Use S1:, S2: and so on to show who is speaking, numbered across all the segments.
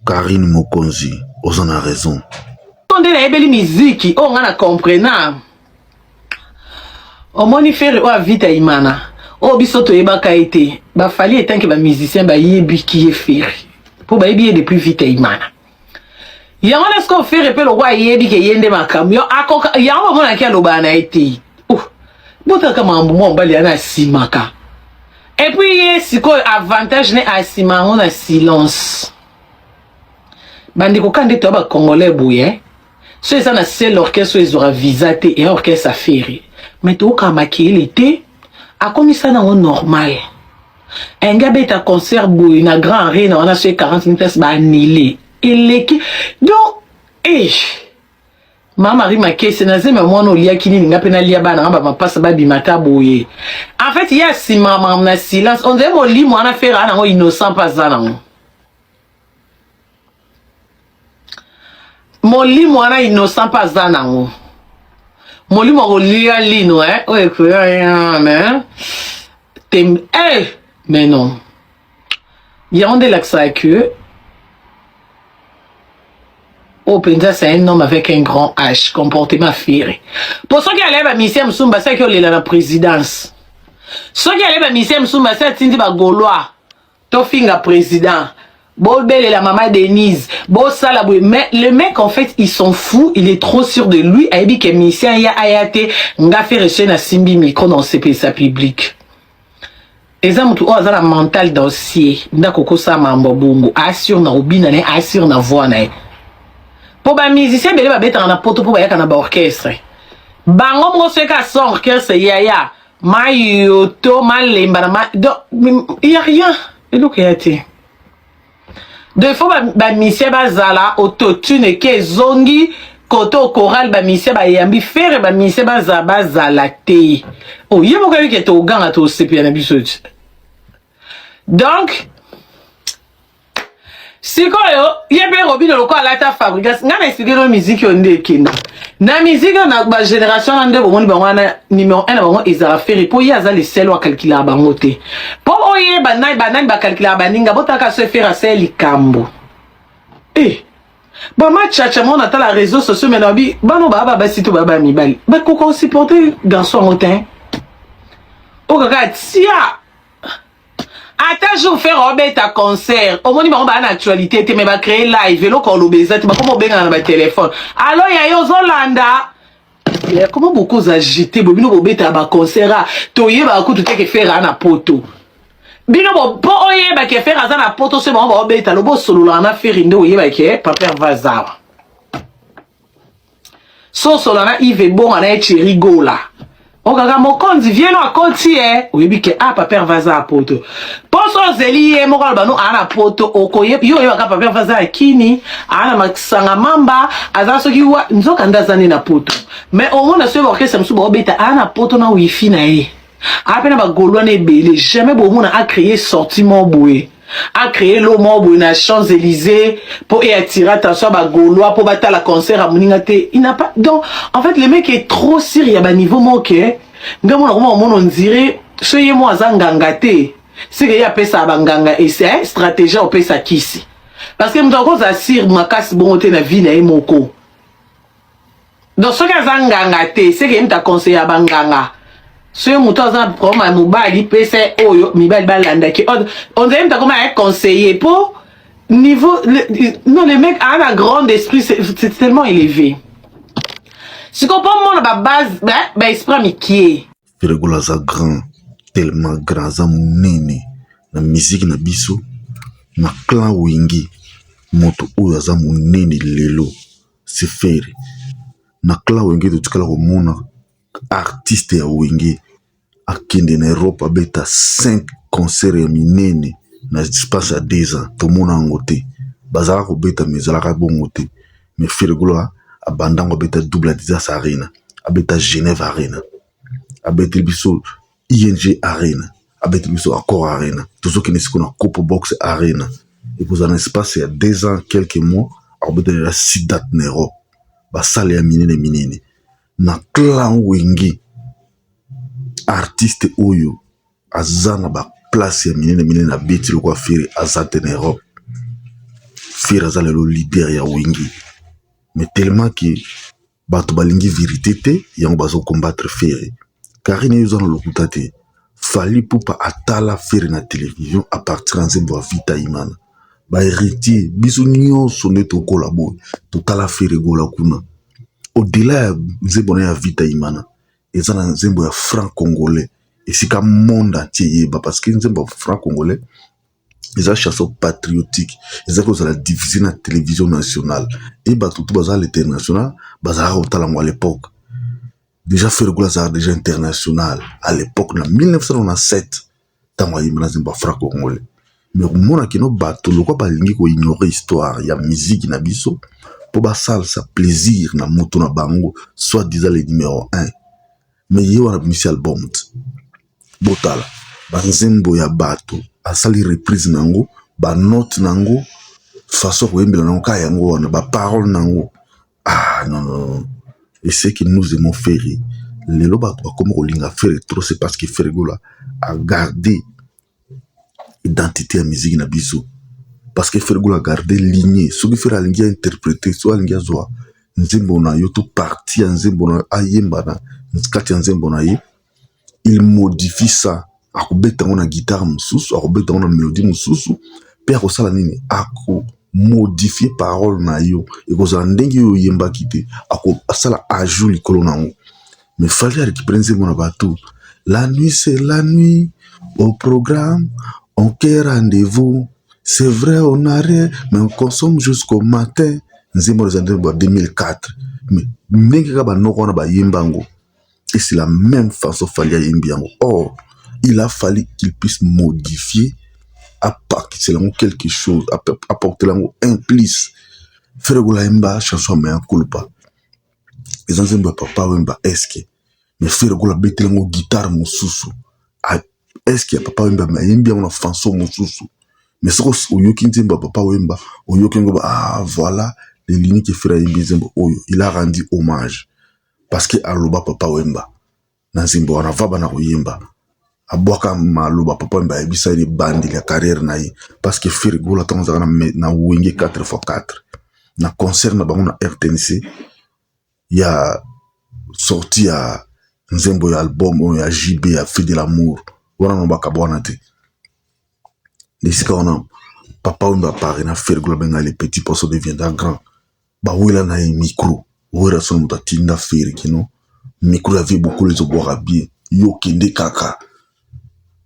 S1: Carine Mokonzi oza na raison.
S2: Nde nayebeli miziki oyo nga na comprena omoni Ferre oyo avita imana oyo biso toyebaka ye te ba Fally etant que ba musicien bayebiki ye Ferre po bayebi ye depuis vita imana yango na sikoyo Ferre mpe lokwa ayebi ke ye nde makambo yo akoka yango bamonaki alobaka na ye te oh, botaka makambo mwa mobali yana asimaka epuis ye sikoyo avantage ne asima yango na silence bandeko ka nde toya bacongolais boye so eza na seul orchestre oyo ezwaka visa te eya orchestre afere mais toyokaka makeyele te akomisa nango normal enge abeta concert boye na grand arena wana so 40 000 place baannule eleki donc eh Mama Marie Makese na zemi ya mwana oliaki nini nga pe nalia bana nga ba mapasa babima ata boye en fait ye asimaka makambo na silence on dirait molimo wana fera nango innocent mpe aza nango molimo wana innocent mpe aza nango molimo akolia lino eh oyo ekoya mais tem eh mais non yango nde elakisaka que oyo mpenza c'est un homme avec un grand H comportement ferre mpo soki alaya bamisien mosusu basalaki olela na présidence soki alaya bamisien mosusu basi atindi bagaulois tofinga président bobelela mama Denise bosala boye mais le mec en fait il s'en fout il est trop sûr de lui ayebi ke misien ya aya te nga ferre soki nasimbi micro na osepelisa public Eza mutu oyo aza na mental d'acier nde akoki kosala makambo ya bongo assure na kobina na ye assure na voix na ye po ba musicien ebele babetaka na poto po bayaka na ba orchestre bango moko soki kaka sans orchestre yaya mayoto malemba na ma donc il y a rien eloko ya te De faut ba, ba musiciens bazala autotune eke ezongi kote o chorale ba musiciens bayambi ferre ba musiciens bazala bazala te oh ye moko ayebi ke toganga tosepela na biso ti donc sikoyo ye mpe robino lokola alata fabrigas ngai na explike no miziki oyo nde ekenda na miziki oyo na bagénération wana nde bomoni bango wana numero 1 na bango ezala fere mpo ye aza le seul oyo akalkulaka bango te mpo oyeba nani banani bakalkulaka baninga botalaka so efere asala likambo e eh, bamachacha moko natala réseau sociaux me nabi bana baa babasi to baa bamibali bakoka osupporte garçon yango te oyo kaka tia ata jour frère obeta concert omoni bango baa na actualité te mais bacree live eloko oloba eza te bakoma obengana na batelefone alo ya yo ozolanda comment bokoza agite bo bino bobetaka baconcert a toyebaka kutu te ke frère aa na poto bino mpo oyeba ke frère aza na poto soki bango baobeta lobo osololaka na frère nde oyeba ke papa herve azawa sosola na Yves Ebonga na ye Thierry Gola okaka mokonzi vieno akoti ye oyebi ke ah papa Herve aza poto poso ozeli ye moko aloba no aa na poto okoye yo oyebaka papa Herve aza ya kini aa na masanga mamba aza soki wa nzoka nde aza nde na poto mais omona soki baorchestre mosusu baobeta aa na poto na wifi na ye aa mpe na bagaulois na ebele jamais bomona acreye sortie moko boye a créer lo moko boye na Champs Élysées po e attirer attention ba Gaulois po batala concert ya moninga te il n'a pas donc en fait le mec est trop sûr ya ba niveau moko ke nga mona koma omona on dirait so ye mo aza nganga te seke ye apesaka banganga ese eh, stratégie opesa kisi parce que moto akozala sire makasi bongo te na vie na ye moko Donc soki aza nganga te seke ye moto aconseilla banganga soki moto aza na problème ya mobali pesa ye oyo mibali balandaki on dirait moto akoma ya conseiller po niveau le, non le mec a un grand esprit c'est tellement élevé sikoyo mpo mona babase baesprit ya mikie
S1: Ferre Gola aza grand tellement grand aza monene na musique na biso na clan Wenge moto oyo aza monene lelo c'est Ferre na clan Wenge totikala komona artiste ya Wenge akende na Europe abeta 5 concert ya minene na espace ya 2 ans tomona yango te bazalaka kobeta mais ezalaka bongo te mais Ferre Gola abanda yango abeta double Adidas Arena abeta Genève Arena abeteli biso ING Arena abeteli biso Accor Arena tozokende sikoyo na Copo Box Arena ekozala na espace ya 2 ans quelques mois akobetelela 6 date na Europe basale ya minene minene na clan Wenge artiste oyo aza na ba place ya minene minene abeti lokola Ferre aza te na Europe. Ferre aza lelo leader ya Wenge, mais tellement que bato balingi vérité te, yango bazo combattre Ferre. Karine, ye oza na lokuta te. Fally Ipupa atala Ferre na télévision à partir ya nzembo ya Vita Imana. Bahéritier, biso nyonso nde tokola boye, totala Ferre Gola kuna. Au-delà ya nzembo na ya Vita Imana, eza na nzembo ya Franc Congolais, esika monde entier eyeba, parce que nzembo ya Franc Congolais eza chanson patriotique, eza kozala diffusé na télévision nationale e bato to baza à l'international bazalaka kotala yango. À l'époque déjà, Ferre Gola azalaka déjà international à l'époque, na 1997, ntango ayemba na nzembo ya Franc Congolais. Mais komona kino bato lokwa balingi koignorer histoire ya musique na biso mpo basalisa plaisir na moto na bango, soit disant le numéro 1. Mais ye wana abimisi album te. Botala banzembo ya bato, asali reprise na yango, banote na yango, façon koyembela nango kaka yango wana, baparole na yango. Ah non, non, non. Et ce que nous aimons Ferre, lelo bato bakoma kolinga Ferre trop, c'est parce que Ferre Gola a gardé identité ya musique na biso, parce que Ferre Gola a gardé lignée. Soki Ferre alingi ainterpréter, soki alingi azwa nzembo na yo to partie ya nzembo na yo, ayemba na kati ya nzembo na ye, il modifie ça. Akobeta yango na guitare mosusu, akobeta yango na mélodie mosusu, mpe akosala nini? Akomodifier parole na yo, ekozala ndenge oyo oyembaki te, akosala ajout likolo na yango. Mais Fally arécupérer nzembo na bato, "La nuit c'est la nuit, au programme on quai rendez-vous, c'est vrai on a rien mais on consomme jusqu'au matin". Nzembo wana eza nzembo ya 2004, mais ndenge kaka banoko wana bayemba yango, et c'est la même façon Fally ayembi yango. Or il a fallu qu'il puisse modifier, apakisela yango quelque chose, apporter yango un plus. Ferre Gola ayemba chanson ya Mea Culpa, eza nzembo ya Papa Wemba eske, mais Ferre Gola abeteli yango guitare mosusu. Eske ya Papa Wemba, mais ayembi yango na façon mosusu. Mais soki oyoki nzembo ya Papa Wemba, oyoki yango, ah voilà l'unique Ferre ayembi nzembo oyo, il a rendu hommage, parce que aloba Papa Wemba na nzembo wana, va bana koyemba, abwaka maloba Papa Wemba ayebisa ye ebandeli ya carrière na ye, parce que Ferre Gola, ntango azalaka na Wenge 4x4, na concert na bango na RTNC ya sortie ya nzembo ya album oyo ya JB ya Fait de l'amour wana, no bakaba wana te. Na esika wana, Papa Wemba apare na Ferre Gola, benga "Le petit poisson deviendra grand". Bawela na ye micro. Wera sono moto atinda Ferre kino micro ya vie bokolo ezobwaka bien, yo kende kaka,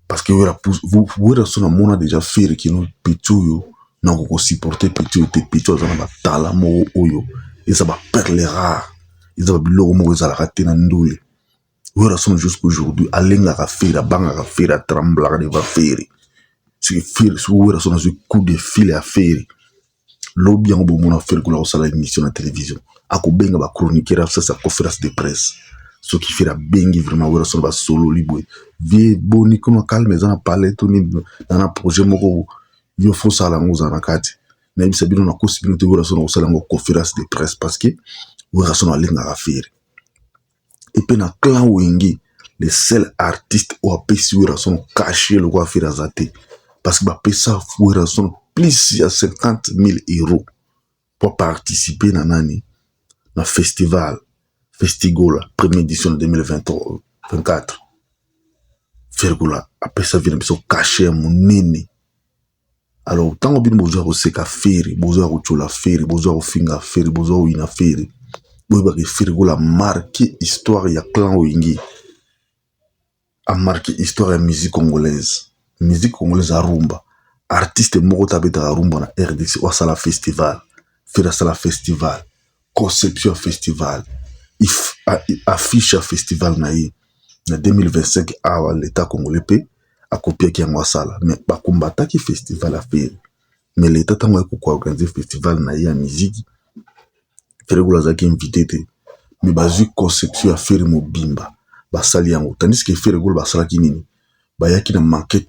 S1: parce que Wera so namona déjà Ferre kino petit oyo, nako kosupporter petit oyo te. Petit oyo aza na batala moko oyo eza baperle rare, eza babiloko moko ezalaka te na ndule. Wera sono jusqu'aujourd'hui alengaka Ferre, abangaka Ferre, atremblaka devant Ferre. Soki Ferre, soki Wera sono azwi coup de fil ya Ferre, lobi yango bomona Ferre Gola kosala émission na télévision, akobenga bachroniqueur, asasa conférence de presse. Soki Ferre abengi vraiment Wera sono, basololi boye: "Vie boni kuna? Calme eza na palais to nini? Na projet moko yo fosala yango, ozala na kati." Nayebisa bino, nakosi bino te, Wera sono kosala yango conférence de presse, parce que Wera sono alengaka Ferre. Epe na clan Wenge, le seul artiste oyo apesi Wera sono cachet lokola Ferre aza te, parce que bapesa Wera sono plus ya 50 000 euros po participer na nani, na festival Festigola, première édition de 2024. Ferre Gola apesa vi na biso cachet ya monene. Alors ntango bino bozwa koseka Ferre, bozwa kotiola Ferre, bozwa kofinga Ferre, bozwa koyina Ferre, boyebaka Ferre Gola marqué histoire ya clan Wenge, amarqué histoire ya musique congolaise. Musique congolaise ya rumba, artiste moko te abetaka rumba na RDC oyo asala festival. Ferre asala festival, conception ya festival, affiche ya festival na ye na 2025 awa, l'état congolais mpe akopiaki yango asala. Mais bakombataki festival ya Ferre, mais l'état ntango aye koorganiser festival na ye ya musique, Ferre Gola azalaki invité te, mais bazwi conception ya Ferre mobimba, basali yango. Tandis que Ferre Gola basalaki nini? Bayaki na maquette,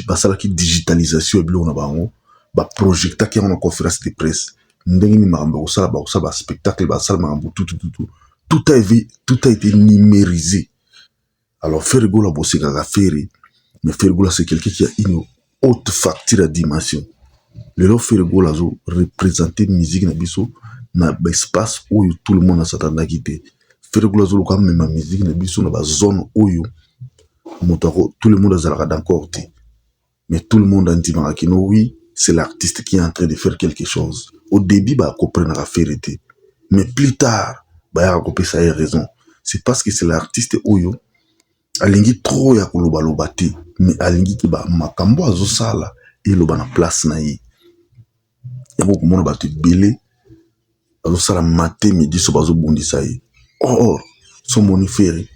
S1: basalaki digitalisation ya biloko na bango, baprojetaki yango na conférence de presse, ndenge nini makambo ya kosala, bakosala baspectacle, basala makambo tutututu, tout a été numérisé. Alors Ferre Gola, bosekaka Ferre, mais Ferre Gola, c'est quelqu'un qui a une haute facture ya dimension. Lelo Ferre Gola azo représenter musique na biso na ba espace oyo tout le monde asatandaki te. Ferre Gola azoluka amema musique na biso na ba zone oyo moto ako tout le monde azalaka d'accord te. Mais tout le monde andimaka kino oui, c'est l'artiste qui est en train de faire quelque chose. Au début bakomprenaka Ferre te, mais plus tard bayaka kopesa ye raison. C'est parce que c'est l'artiste oyo alingi trop ya kolobaloba te, mais alingi ke makambo azosala eloba na place na ye. Yango komona bato ebele bazosala matin, midi, so bazobundisa ye. Or so omoni Ferre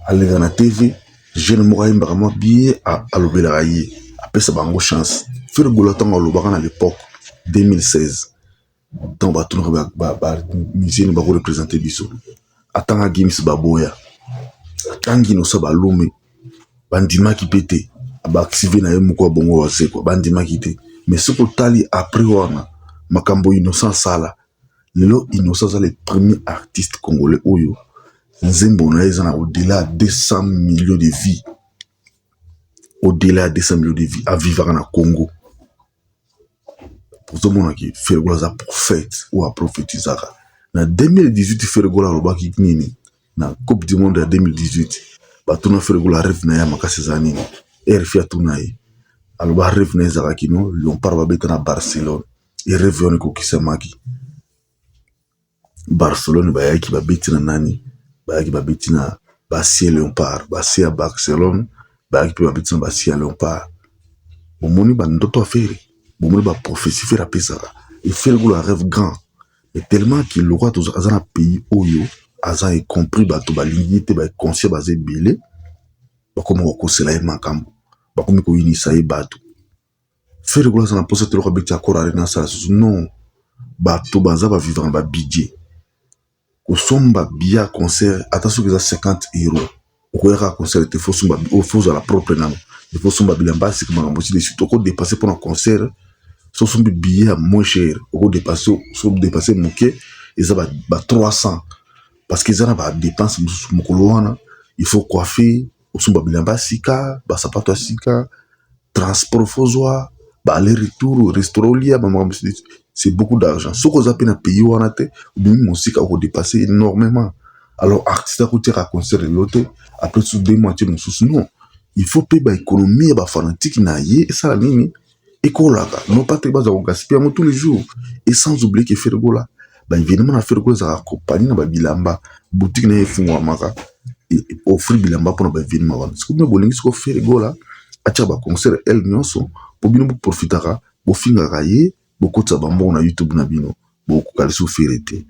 S1: aleka na TV, jeune moko ayembaka mwa bien, alobelaka ye, apesa bango chance. Ferre Gola, ntango alobaka na l'époque 2016, ntango batunaka bamusicien bakoreprésenter biso, atanga Gims, baboya. Atangi Innocent Balume, bandimaki mpe te. Baactive na ye moko ya bongo wazekwa, bandimaki te. Mais soki otali après wana, makambo Innocent asala lelo, Innocent aza le premier artiste congolais oyo nzembo na ye eza na au-delà ya 200 millions de vues, au-delà ya 200 millions de vues, avivaka na Congo. Ozomonaki Ferre Gola aza prophète oyo aprofetizaka na 2018. Ferre Gola alobaki nini na Coupe du monde ya 2018? Batuna Ferre Gola rêve na ye ya makasi eza nini. RFI atuna ye, aloba rêve na ye ezalaki no Léopard babeta na Barcelone. E rêve wana ekokisamaki. Barcelone bayaki babeti na nani? Bayaki babeti na basie Léopard, basie ya Barcelone bayaki mpe babeti na basie ya Léopard. Bomoni bandoto ya Ferre, bomoni baprophétie Ferre apesaka. E Ferre Gola rêve grand, et tellement ke lokwa aza na pays oyo aza incompris, bato balingi ye te, baconscient baza ebele, bakomi kokosela ye makambo, bakomi koyinisa ye bato. Ferre Gola aza na mposa te eloko abeti Accor Arena, asala susu non. Bato baza bavivre na babudget. Kosomba billet concert, ata soki eza 50 euro, okoyaka concert te. Faut somba, faut ozala propre nano, il faut somba bilamba sika, makambo ainsi de suite. Okodépenser mpona concert. So osombi billet ya moins cher, okodépenser. So odépenser moke, eza ba 300, parce que eza na badépense mosusu. Mokolo wana il faut coiffer, osomba bilamba ya sika, basapato ya sika, transport faut ozwa ba aller retour, restaurant olia, bamakambo, c'est beaucoup d'argent. Soki oza mpe na pays wana te, obimi mosika, okodépenser énormément. Alors artiste akotiaka concert lelo te, après so 2 mois tie mosusu, non. Il faut mpe baéconomie ya bafanatike na ye esala nini, ekolaka, non pas te baza kogaspiller yango tous les jours. Et sans oublier ke Ferre Gola, baévénement na Ferre Gola ezalaka accompagné na babilamba. Boutique na ye efungwamaka, offrir bilamba mpona baévénement wana. Sikoyo bino bolingi sikoyo Ferre Gola atiaka baconcert ele nyonso mpo bino boprofitaka, bofingaka ye, bokotisa bambongo na YouTube na bino. Bokoka lisusu Ferre te.